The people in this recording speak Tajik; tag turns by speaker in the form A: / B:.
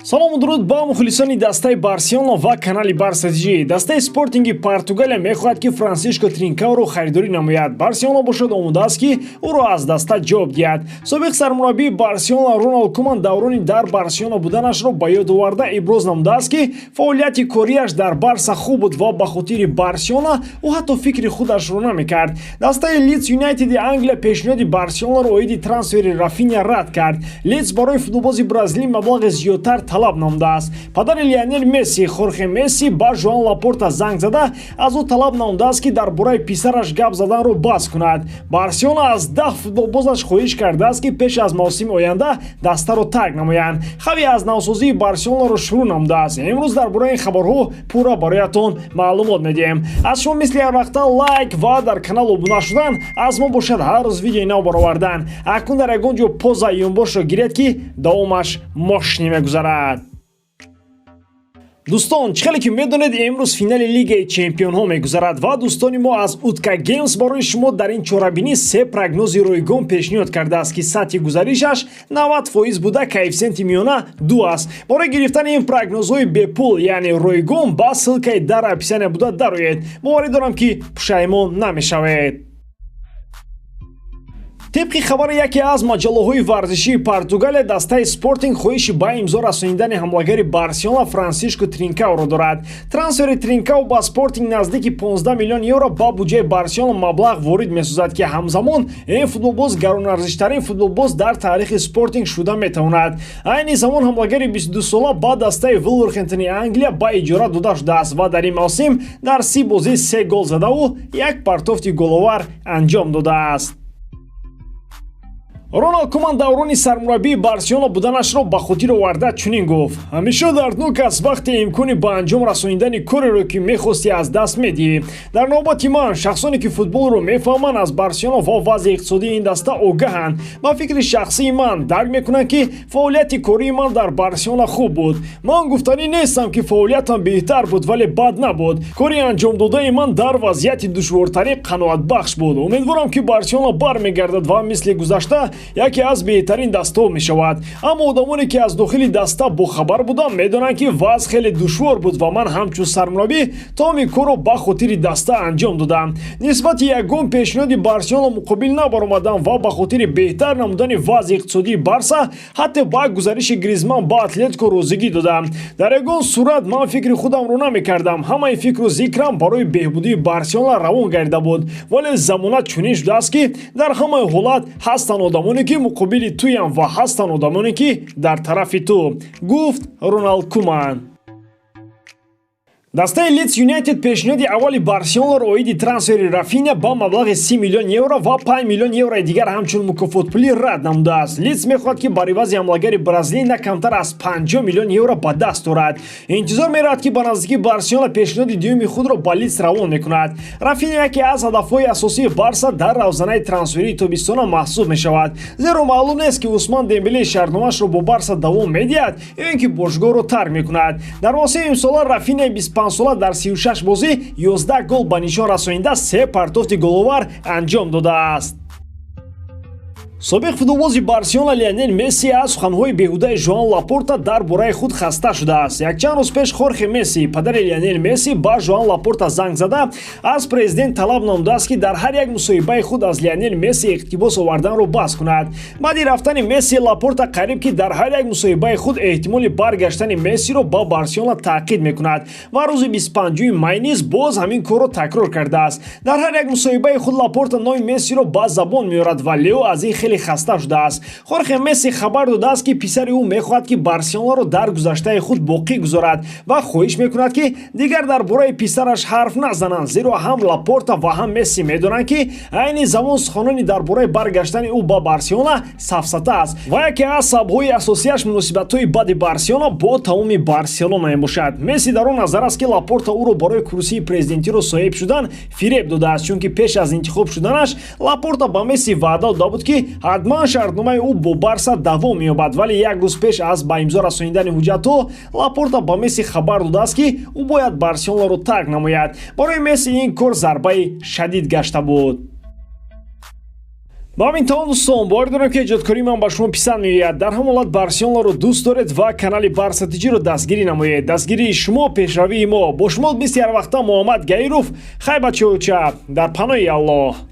A: Салому дуруд ба мухлисони дастаи Барселона ва канали Барса ТЖ. Дастаи Спортинги Португалия мехоҳад, ки Франсишко Тринкаоро харидорӣ намояд. Барселона бошад, омодааст, ки ӯро аз даста ҷавоб диҳад. Собиқ сармураббии Барселона Роналд Куман даврони дар Барселона буданашро ба ёд оварда, иброз намудааст, ки фаъолияти кориаш дар Барса хуб буд ва ба хотири Барселона ӯ ҳатто фикри худашро намекард. Дастаи Лидс Юнайтеди Англия пешниҳоди Барселонаро оиди трансфери Рафиня рад кард. Лидс барои футболбози бразилӣ маблағи зиёдтар талаб намудааст. Падари Лионел Месси, Хорхе Месси, ба Жоан Лапорта занг зада, аз ӯ талаб намудааст, ки дар бораи писараш гап заданро бас кунад. Барселона аз 10 футболбозаш хоҳиш кардааст, ки пеш аз мавсими оянда дастаро тарк намоянд. Хави аз навсозии Барселонаро шурӯъ намудааст. Имрӯз дар бораи ин хабарҳо пурра бароятон маълумот медиҳем. Аз шумо мисли ҳарвақта лайк ва дар канал обуна шудан, аз мо бошад ҳар рӯз видеои нав баровардан. Акнун дар ягон ҷо поза юнбошро гиред, ки давомаш мошинӣ мегузарад. Дӯстон, чӣ хеле ки медонед, имрӯз финали Лигаи чемпионҳо мегузарад ва дӯстони мо аз Утка Геймс барои шумо дар ин чорабинӣ се прогнози ройгон пешниҳод кардааст, ки сатҳи гузаришаш 90% буда, коэффисиенти миёна 2 аст. Барои гирифтани ин прогнозҳои бепул, яъне ройгон, ба ссылкаи дар описания буда дароед. Боварӣ дорам, ки пушаймон намешавед. Тибқи хабари яке аз маҷаллаҳои варзишии Португалия, дастаи Спортинг хоҳиши ба имзо расонидани ҳамлагари Барселона Франсишко Тринкаоро дорад. Трансфери Тринкао ба Спортинг наздики 15 миллион евро ба буҷаи Барселона маблағ ворид месозад, ки ҳамзамон ин футболбоз гаронарзиштарин футболбоз дар таърихи Спортинг шуда метавонад. Айни замон ҳамлагари 22сола ба дастаи Вулверхемптони Англия ба иҷора дода шудааст ва дар ин мавсим дар 30 бозӣ се гол задаву як партофти головар анҷом додааст. Роналд Куман даврони сармураббии Барселона буданашро ба хотир оварда, чунин гуфт: «Ҳамеша дарднок аст, вақте имкони ба анҷом расонидани кореро, ки мехостӣ, аз даст медиҳӣ. Дар навбати ман шахсоне, ки футболро мефаҳманд, аз Барселона ва вазъи иқтисодии ин даста огаҳанд. Ба фикри шахсии ман дарк мекунанд, ки фаъолияти кории ман дар Барселона хуб буд. Ман гуфтанӣ нестам, ки фаъолиятам беҳтар буд, вале бад набуд. Кори анҷомдодаи ман дар вазъияти душвортарин қаноатбахш буд. Умедворам, ки Барселона бармегардад ва мисли гузашта яке аз беҳтарин дастаҳо мешавад. Аммо одамоне, ки аз дохили даста бохабар буданд, медонанд, ки вазъ хеле душвор буд ва ман ҳамчун сармураббӣ тамоми корро ба хотири даста анҷом додам. Нисбати ягон пешниҳоди Барселона муқобил набаромадам ва ба хотири беҳтар намудани вазъи иқтисодии Барса ҳатто ба гузариши Гризман ба Атлетико розигӣ додам. Дар ягон сурат ман фикри худамро намекардам. Ҳамаи фикру зикрам барои беҳбудии Барселона равон гардида буд. Вале замона чунин шудааст, ки дар ҳамаи ҳолат ҳастанд одамоне, ки муқобили туям, ва ҳастанд одамоне, ки дар тарафи ту», — гуфт Роналд Куман. Дастаи Лидс Юнайтед пешниҳоди аввали Барселонаро оиди трансфери Рафиня ба маблағи 30 миллион евро ва 5 миллион еврои дигар ҳамчун мукофотпулӣ рад намудааст. Лидс мехоҳад, ки бар ивази ҳамлагари бразилӣ на камтар аз 50 миллион евро ба даст орад. Интизор меравад, ки ба наздикӣ Барселона пешниҳоди дуюми худро ба Лидс равон мекунад. Рафиня яке аз ҳадафҳои асосии Барса дар равзанаи трансферии тобистона маҳсуб мешавад, зеро маълум нест, ки Усман Дембеле шартномаашро бо Барса давом медиҳад ё ин ки бошгоҳро тарк мекунад. Дар мавсими имсола Рафиняи 25сола дар 36 бозӣ 11 гол ба нишон расонида, се партофти головар анҷом додааст. Собиқ футболбози Барселона Лионел Месси аз суханҳои беҳудаи Жоан Лапорта дар бораи худ хаста шудааст. Якчанд рӯз пеш Хорхе Месси, падари Лионел Месси, ба Жоан Лапорта занг зада, аз президент талаб намудааст, ки дар ҳар як мусоҳибаи худ аз Лионел Месси иқтибос оварданро бас кунад. Баъди рафтани Месси Лапорта қариб ки дар ҳар як мусоҳибаи худ эҳтимоли баргаштани Мессиро ба Барселона таъқид мекунад ва рӯзи 25 май низ боз ҳамин корро такрор кардааст. Дар ҳар як мусоҳибаи худ Лапорта номи Мессиро ба забон меорад ва Лео аз ин хеле хаста шудааст. Хорхе Месси хабар додааст, ки писари ӯ мехоҳад, ки Барселонаро дар гузаштаи худ боқӣ гузорад, ва хоҳиш мекунад, ки дигар дар бораи писараш ҳарф назананд, зеро ҳам Лапорта ва ҳам Месси медонанд, ки айни замон суханони дар бораи баргаштани ӯ ба Барселона сафсата аст ва яке аз сабабҳои асосиаш муносибатҳои бади Барселона бо тамоми Барселона мебошад. Месси дар он назар аст, ки Лапорта ӯро барои курсии президентиро соҳиб шудан фиреб додааст, чунки пеш аз интихоб шуданаш Лапорта ба Месси ваъда дода буд, ки ҳатман шартномаи ӯ бо Барса давом меёбад. Вале як рӯз пеш аз ба имзо расонидани ҳуҷҷатҳо Лапорта ба Месси хабар додааст, ки ӯ бояд Барселонаро тарк намояд. Барои Месси ин кор зарбаи шадид гашта буд. Ба ҳамин тамом, дӯстон. Бовар дорам, ки эҷодкории ман ба шумо писанд меояд. Дар ҳамон ҳолат Барселонаро дӯст доред ва канали Барса Тиҷиро дастгирӣ намоед. Дастгирии шумо пешравии мо. Бо шумо мисли ҳарвақта Муҳаммад Гаиров. Хай, бачаоча, дар паноҳи Аллоҳ.